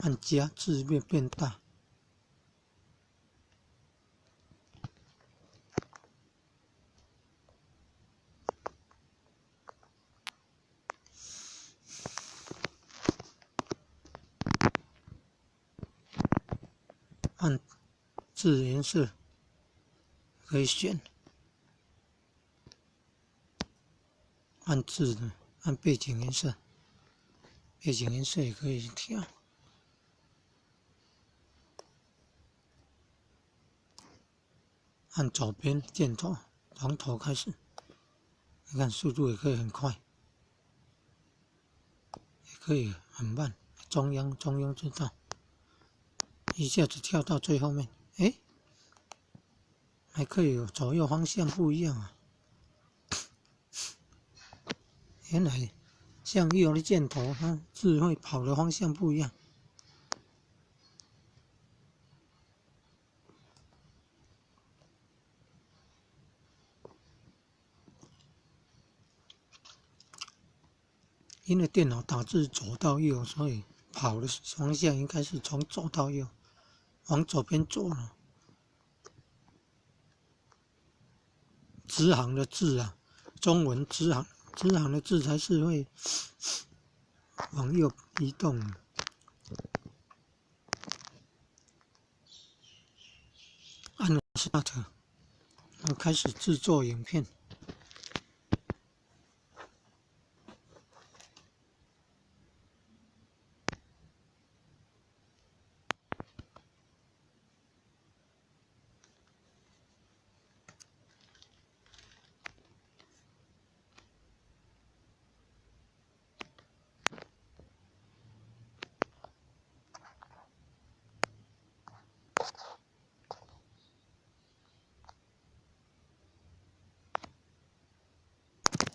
按加字變大。按字顏色可以選，按字的，按背景顏色，背景顏色也可以調。按左邊箭頭，從頭開始，你看速度也可以很快，也可以很慢。中央，中庸之道。一下子跳到最後面，欸，還可以有左右方向不一樣啊！原來向右的箭頭，它字會跑的方向不一樣。因為電腦打字左到右，所以跑的方向應該是從左到右。往左邊走了，直行的字啊，中文直行，直行的字才是會往右移動。按 Start，我開始製作影片。